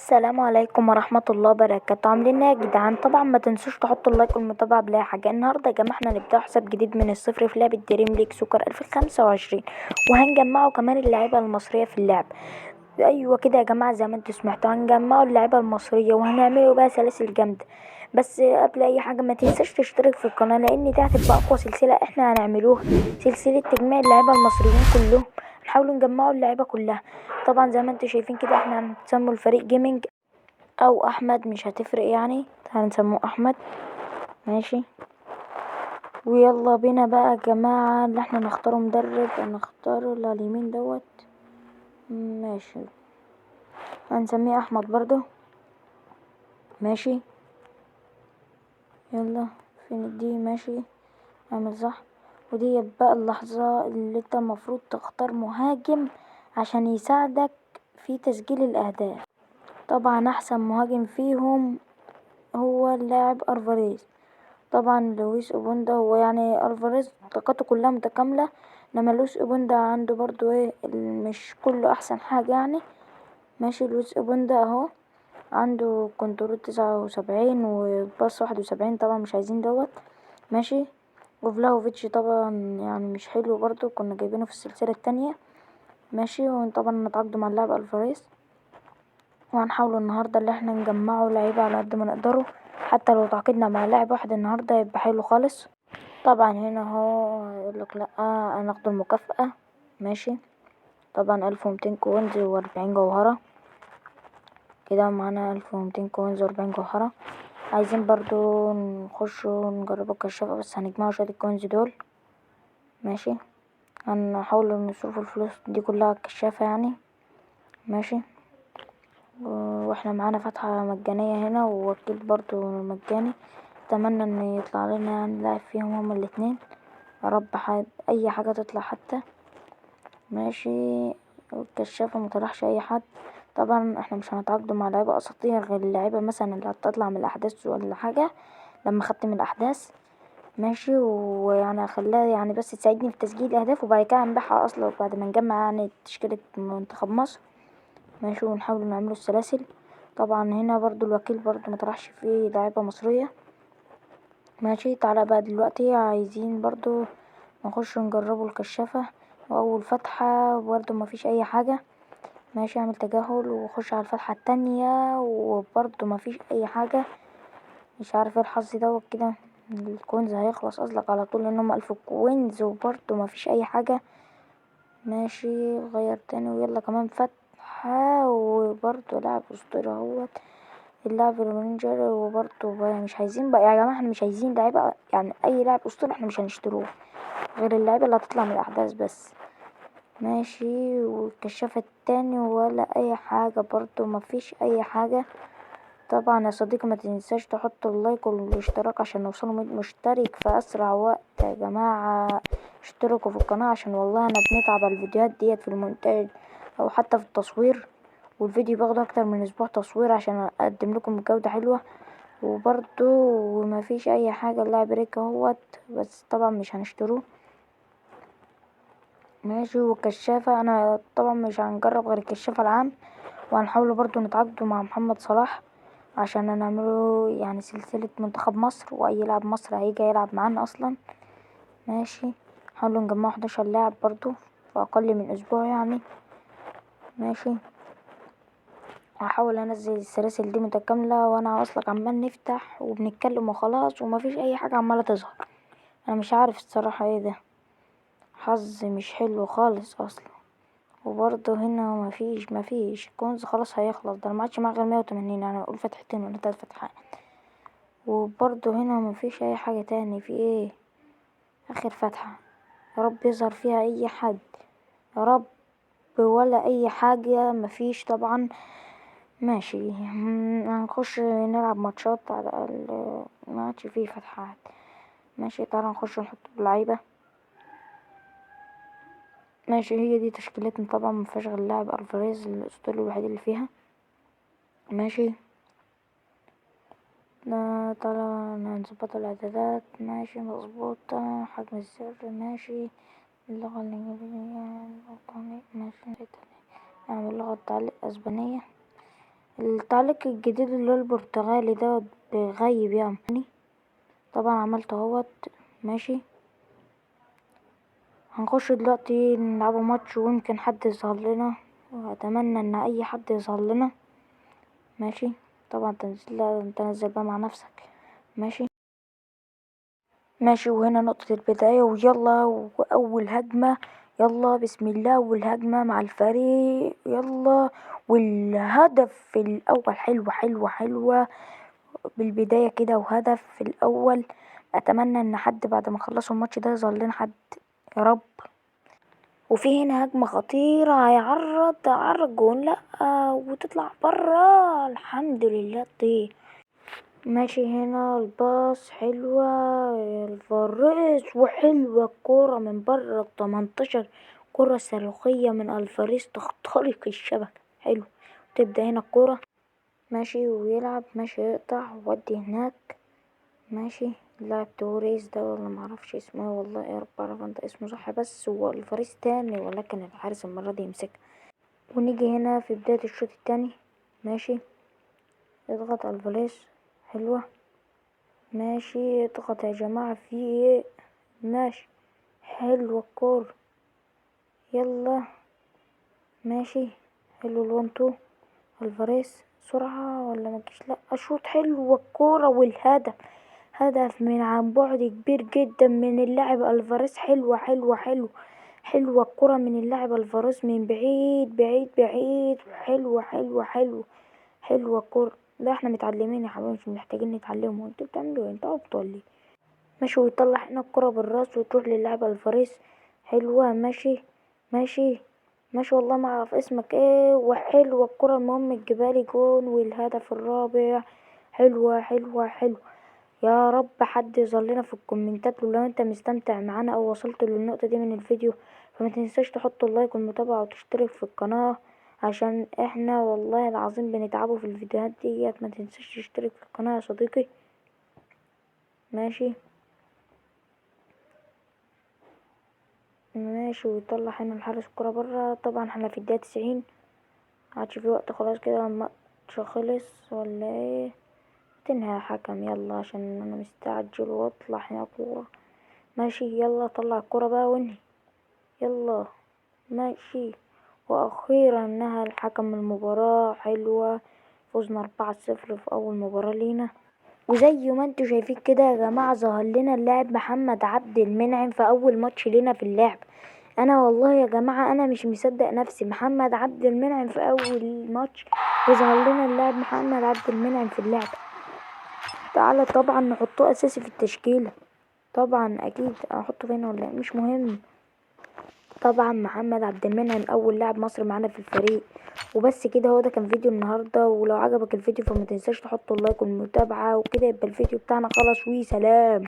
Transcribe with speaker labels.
Speaker 1: السلام عليكم ورحمة الله وبركاته. عاملين ايه يا جدعان؟ طبعا ما تنسوش تحطوا ال like والمتابعة قبل اي حاجة. النهاردة يا جماعة احنا هنبدأ حساب جديد من الصفر في لعبة Dream League Soccer 2025، وهنجمعه كمان اللعيبة المصرية في اللعب. ايوه كده يا جماعة، زي ما انتوا سمعتوا هنجمعوا اللعيبة المصرية وهنعملوا بقى سلاسل جامدة. بس قبل اي حاجة ما تنساش تشترك في القناة، لان دي هتبقى اقوى سلسلة احنا هنعملوها، سلسلة تجميع اللعيبة المصريين كلهم. نحاولوا نجمعوا اللعيبة كلها. طبعا زي ما انتوا شايفين كده احنا هنسموا الفريق Gaming او احمد، مش هتفرق يعني، هنسموه احمد. ماشي، ويلا بينا بقى يا جماعة اللي احنا نختاره مدرب، نختاره اللي على اليمين دوت. ماشي، هنسميه احمد برضو. ماشي، يلا فين دي؟ ماشي، اعمل صح. ودي بقى اللحظة اللي انت المفروض تختار مهاجم عشان يساعدك في تسجيل الاهداف. طبعا احسن مهاجم فيهم هو اللاعب الفاريز. طبعا لويس اوبوندا هو يعني الفاريز طاقته كلها متكاملة، انما لويس اوبوندا عنده برضو ايه مش كله احسن حاجة يعني. ماشي، لويس اوبوندا اهو عنده control 79 وباص 71، طبعا مش عايزين دوت. ماشي، وفلاهوفيتش طبعا يعني مش حلو برضو، كنا جايبينه في السلسلة التانية. ماشي، وطبعا نتعاقدوا مع اللاعب الفاريز، وهنحاولوا النهارده اللي احنا نجمعه لعيبة على قد ما نقدره، حتى لو تعاقدنا مع لاعب واحد النهارده يبقى حلو خالص. طبعا هنا اهو يقولك لا هناخد المكافأة. ماشي، طبعا 1200 coins وأربعين جوهرة، كده معانا 1200 coins وأربعين جوهرة. عايزين برضو نخش ونجرب الكشافة، بس هنجمعوا شوية ال coins دول. ماشي، هنحاول نصرف الفلوس دي كلها على الكشافة يعني. ماشي، واحنا معانا فتحة مجانية هنا ووكيل برضو مجاني، اتمنى ان يطلع لنا يعني لاعب فيهم هما الاتنين يا رب، اي حاجة تطلع حتى. ماشي، والكشافة مطلعش اي حد. طبعا احنا مش هنتعاقدوا مع لعيبة اساطير غير اللعيبة مثلا اللي هتطلع من الاحداث ولا حاجة لما ختم الاحداث. ماشي، ويعني اخليها يعني بس تساعدني في تسجيل الاهداف، وبعد كده هنبيعها اصلا بعد ما نجمع يعني تشكيلة منتخب مصر. ماشي، ونحاول نعمله السلاسل. طبعا هنا برضو الوكيل برضو ما طرحش فيه لعيبة مصرية. ماشي، تعالى بقى دلوقتي عايزين برضو نخش نجربه الكشافة، واول فتحة برضو ما فيش اي حاجة. ماشي، اعمل تجاهل وخش على الفتحة التانية وبرضو ما فيش اي حاجة. مش عارف ايه الحظ دوت كده، ال coins هيخلص اصلك على طول لان هم 1000 coins وبرضو ما فيش اي حاجة. ماشي، غير تاني، ويلا كمان فتحة وبرضو لاعب اسطوري اهوت اللاعب الرينجر، وبرضو مش عايزين بقى يا جماعة، احنا مش عايزين لعيبة يعني اي لاعب اسطوري احنا مش هنشتروه غير اللعيبة اللي هتطلع من الاحداث بس. ماشي، والكشافة التاني ولا اي حاجة، برضو مفيش اي حاجة. طبعا يا صديقي ما تنساش تحط ال like والاشتراك عشان نوصلوا 100 مشترك في اسرع وقت يا جماعة. اشتركوا في القناة عشان والله انا بنتعب على الفيديوهات ديت في المونتاج او حتى في التصوير، والفيديو بياخد اكتر من اسبوع تصوير عشان اقدم لكم جودة حلوة. وبرضو مفيش اي حاجة، اللاعب ريك اهوت بس طبعا مش هنشتروه. ماشي، والكشافة انا طبعا مش هنجرب غير الكشافة العام، وهنحاولوا برضو نتعاقدوا مع محمد صلاح عشان نعمله يعني سلسلة منتخب مصر، واي لاعب مصري هيجي يلعب معانا اصلا. ماشي، حاولوا نجمعوا 11 لاعب برضو في اقل من اسبوع يعني. ماشي، هحاول انزل السلاسل دي متكاملة، وانا اصلا عمال نفتح وبنتكلم وخلاص ومفيش اي حاجة عمالة تظهر. انا مش عارف الصراحة ايه ده، حظ مش حلو خالص اصلا. وبرضه هنا مفيش coins خلاص هيخلص، ده انا ما عادش معايا غير 180، يعني اقول فتحتين ولا 3 فتحات. وبرضه هنا مفيش اي حاجة تاني. في ايه اخر فتحة؟ يا رب يظهر فيها اي حد يا رب، ولا اي حاجة مفيش طبعا. ماشي، هنخش نلعب ماتشات على الاقل، ما عادش فيه فتحات. ماشي، تعالى نخش نحط اللعيبة. ماشي، هي دي تشكيلتنا طبعا، ما فيهاش غير اللاعب الفاريز الاسطوري الوحيد اللي فيها. ماشي، تعالى نظبط الاعدادات. ماشي، مظبوطة، حجم الزر. ماشي، اللغة الانجليزية الوطنية. ماشي، نعمل لغة تعليق اسبانية. التعليق الجديد اللي هو البرتغالي ده بيغيب يعني. طبعا عملت اهوت. ماشي، هنخش دلوقتي نلعبوا ماتش، ويمكن حد يظهر لنا، واتمنى ان اي حد يظهر لنا. ماشي، طبعا تنزل، تنزل بقى مع نفسك. ماشي ماشي، وهنا نقطة البداية، ويلا وأول هجمة، يلا بسم الله، والهجمة مع الفريق، يلا والهدف الأول. حلوة حلوة حلوة بالبداية كده، وهدف في الأول. أتمنى إن حد بعد ما خلصوا الماتش ده يظهر لنا حد يا رب. وفي هنا هجمة خطيرة، هيعرض عرض جون، لأ وتطلع برا، الحمد لله تطير. ماشي، هنا الباص حلوة الفاريس، وحلوة الكورة من بره ال18، كرة صاروخية من الفاريس تخترق الشبكة. حلو، تبدأ هنا الكورة. ماشي، ويلعب، ماشي يقطع وودي هناك. ماشي، لاعب توريس ده ولا معرفش اسمه، والله يا رب اعرف انت اسمه صح، بس هو الفاريس تاني، ولكن الحارس المرة دي يمسكها. ونيجي هنا في بداية الشوط التاني. ماشي، اضغط على الفاريس، حلوة. ماشي، اضغط يا جماعة، في ايه؟ ماشي، حلوة الكورة، يلا. ماشي، حلو الوان تو، الفاريس سرعة ولا ما تجيش؟ لا، اشوط، حلوة الكورة، والهدف، هدف من عن بعد كبير جدا من اللاعب الفاريس. حلوة حلوة حلوة حلوة الكرة من اللاعب الفاريس من بعيد بعيد بعيد. حلوة حلوة حلوة حلوة الكرة. لا احنا متعلمين يا حبايبي، مش محتاجين نتعلمه، انتوا بتعملوا ايه؟ انتوا عبطوا ولا ايه؟ ماشي، ويطلع هنا الكرة بالراس وتروح للاعب الفاريس. حلوة، ماشي ماشي ماشي، والله ما اعرف اسمك ايه. وحلوة الكرة، المهم تجيبها لي جون، والهدف الرابع. حلوة حلوة حلوة. يا رب حد يظهر لنا في الكومنتات، ولو انت مستمتع معانا او وصلت للنقطة دي من الفيديو فما تنساش تحط اللايك والمتابعة وتشترك في القناة، عشان احنا والله العظيم بنتعبوا في الفيديوهات ديت. ما تنساش تشترك في القناة يا صديقي. ماشي ماشي، ويطلع هنا الحارس الكرة بره. طبعا احنا في الدقيقة 90، عادش في وقت خلاص كده، الماتش خلص ولا ايه؟ تنهي يا حكم، يلا عشان انا مستعجل، واطلع هنا كورة. ماشي، يلا طلع الكورة بقى وانهي، يلا. ماشي، واخيرا نهى الحكم المباراة. حلوة، فزنا 4-0 في اول مباراة لينا. وزي ما انتوا شايفين كده يا جماعة، ظهر لنا اللاعب محمد عبد المنعم في اول ماتش لينا في اللعب. انا والله يا جماعة انا مش مصدق نفسي، محمد عبد المنعم في اول ماتش، وظهر لنا اللاعب محمد عبد المنعم في اللعب. تعالى طبعا نحطه اساسي في التشكيلة، طبعا اكيد احطه فين ولا مش مهم. طبعا محمد عبد المنعم اول لاعب مصري معانا في الفريق. وبس كده، هو ده كان فيديو النهارده، ولو عجبك الفيديو فما تنساش تحط اللايك والمتابعه وكده، يبقى الفيديو بتاعنا خلص، وسلام.